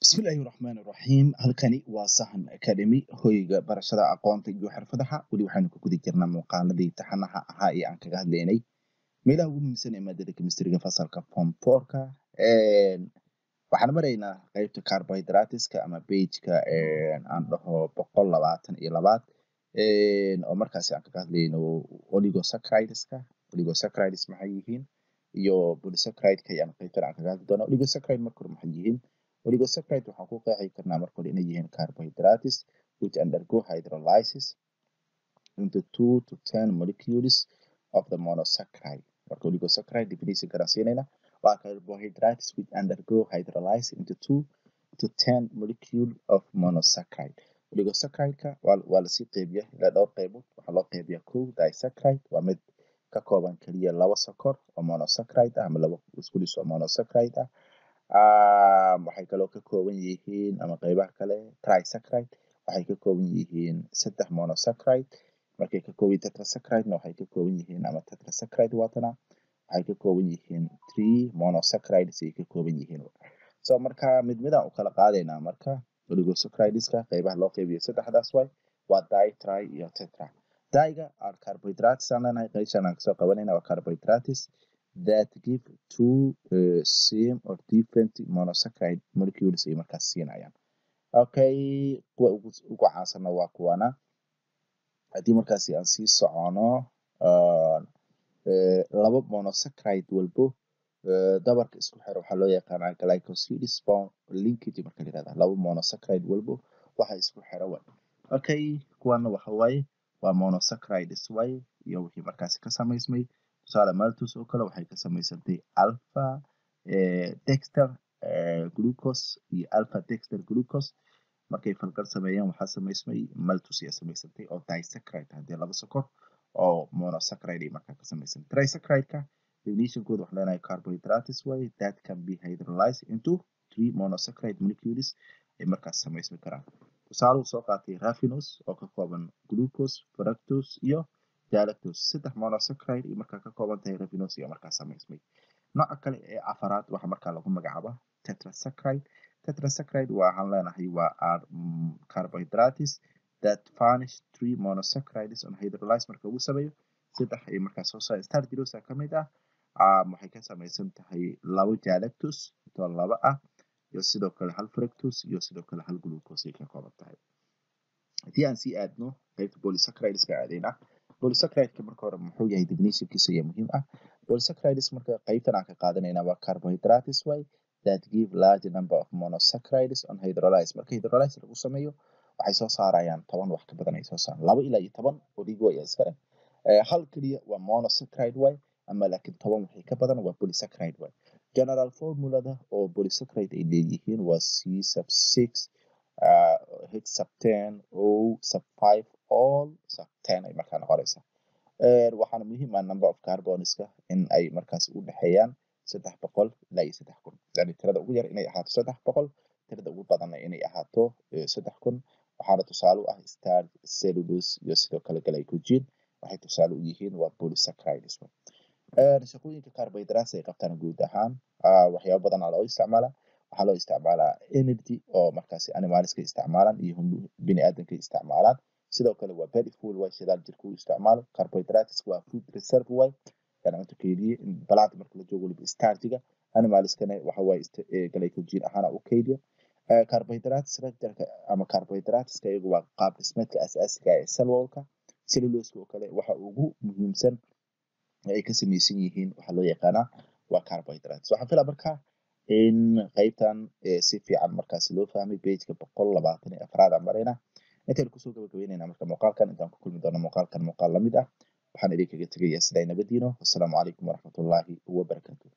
Bismillaahi Raxmaani Raxiim. Halkani waa Sahan Academy, hoyga barashada aqoonta iyo xirfadaha. Weli waxaynu ku guda jirnaa muuqaaladii taxanaha ahaa ee aan kaga hadlaynay meelaha ugu muhiimsan ee maadada chemistryga fasalka form fourka. Waxaan maraynaa qeybta carbohydrateska ama pageka aan dhaho 122aad, oo markaasi aan kaga hadlayno oligosaccharideska. Oligosaccharides maxay yihiin iyo polysaccharide-ka ayaan qeybtan aan kaga hadli doonaa. Oligosaccharide marka hore maxay yihiin? Oligosaccharide waxaan ku qeexi karnaa marka hore inay yihiin carbohydrates which undergo hydrolysis into 2 to 10 molecules of the monosaccharide. Marka oligosaccharide definition karaan siinayna waa carbohydrates which undergo hydrolysis into 2 to 10 molecule of monosaccharide. Oligosaccharide-ka waa lasii qeybiya ilaa dhowr qeybood. Waxaa loo qeybiyaa kow, disaccharide, waa mid ka kooban keliya laba sokor oo monosaccharide ah ama laba isku dhis oo monosaccharide ah. Waxay kaloo ka kooban yihiin ama qeybaha kale, trisaccharide, waxay ka kooban yihiin saddex monosaccharide. Markay ka kooban yihiin tetrasaccharide-na, waxay ka kooban yihiin, ama tetrasaccharide waatana, waxay ka kooban yihiin three monosaccharides ay ka kooban yihiin. So marka mid midaan u kala qaadaynaa. Marka oligosaccharideska qeybaha loo qeybiyo saddexdaas waay, waa di, tri iyo tetra. Diga are carbohydrates aan leenahay, qeyshan aan kasoo qabanayna, waa carbohydrates that give two same or different monosaccharide molecules ay markaas siinayaan. Okay, kuwa ugu caansanna waa kuwana. Haddii markaasi aan sii socono, laba monosaccharide walbo dabarka isku xiro waxaa loo yaqaanaa glycosidic bond linkage. Marka la yihahda laba monosaccharide walbo waxa isku xiro waay. Okay, kuwana waxa waaye waa monosaccharides waaye iyo wixii markaasi ka samaysmay. Tusaale, maltose oo kale waxay ka samaysantay alpha dextrose glucose iyo alpha dextrose glucose. Markay falgal sameeyeen waxaa samaysmay maltose ayaa samaysantay, oo disaccharide haddii laba sokor oo monosaccharide ay markaa ka samaysan. Trisaccharide-ka definitionkooda waxaan leenahay carbohydrates way that can be hydrolyzed into three monosaccharide molecules ay markaas samaysmi karaan. Tusaale uu soo qaatay raffinose oo ka kooban glucose, fructose iyo galactose, saddex monosaccharide ay markaa ka kooban tahay raffinose ayaa markaa samaysmay. Nooca kale ee afaraad waxaa markaa lagu magacaabaa tetrasaccharide. Tetrasaccharide waxaan leenahay waa are carbohydrates that furnish three monosaccharides on hydrolyze. Marka lagu sameeyo saddex ay markaa soo saar. Stachyose ka mid ah, waxay ka samaysan tahay labo galactose oo laba ah iyo sidoo kale hal fructose iyo sidoo kale hal glucose ay ka kooban tahay. Haddii aan sii aadno qaybta polysaccharideska aadayna, polysaccharideka marka hore muxuu yahay? Definitionkiisa ayaa muhiim ah. Polysaccharides marka qaybtan aan ka qaadanayna waa carbohydrates way that give large number of monosaccharides on hydrolyze. Marka hydrolyze lagu sameeyo waxay soo saarayaan 10 wax ka badan ay soo saaraan, 2 ilaa iyo 10 oligo ayaa iska leh. Hal keliya waa monosaccharide way ama laakiin 10 wixii ka badan waa polysaccharide way. General formulada oo polysaccharide ay leeyihiin waa C sub 6 H sub 10 O sub 5 all sub 10 ay markaa noqonaysaa. Waxaana muhiim ah number of carbonska in ay markaas u dhexeeyaan 300 ilaa iyo 3000, yani tirada ugu yar inay ahaato 300, tirada ugu badanna inay ahaato 3000. Waxaana tusaale u ah starch, cellulose iyo sidoo kale glycogen, waxay tusaale u yihiin waa polysaccharides. Shaqooyinka carbohydrates ay qabtaan guud ahaan, waxyaabo badan aa loo isticmaalaa. Waxaa loo isticmaalaa energy oo markaasi animalska isticmaalaan iyo bini aadamka isticmaalaan. Sidoo kale waa body fuel, way shidaal jirka u isticmaalo. Carbohydrates waa food reserve way, yani cunto keydiye plant marka la joogo, waliba starchiga. Animalskana waxa waaye glycogen ahaana u keydiya. Carbohydrate structure ama carbohydrateska iyagu waa qaab dhismeedka asaasiga ah ee cell wallka. Cellulose oo kale waxa ugu muhiimsan ay ka samaysan yihiin waxaa loo yaqaanaa waa carbohydrates. Waxaan filaa marka in qaybtan si fiican markaasi loo fahmay. Pageka 124aad aan marayna intaan kusoo gabagabeynayna marka muuqaalkan. Intaan ku kulmi doono muuqaalkan muuqaal lamid ah, waxaan idinkaga tegayaa sidaa nabadiino. Wasalaamu calaykum waraxmatullaahi wabarakaatu.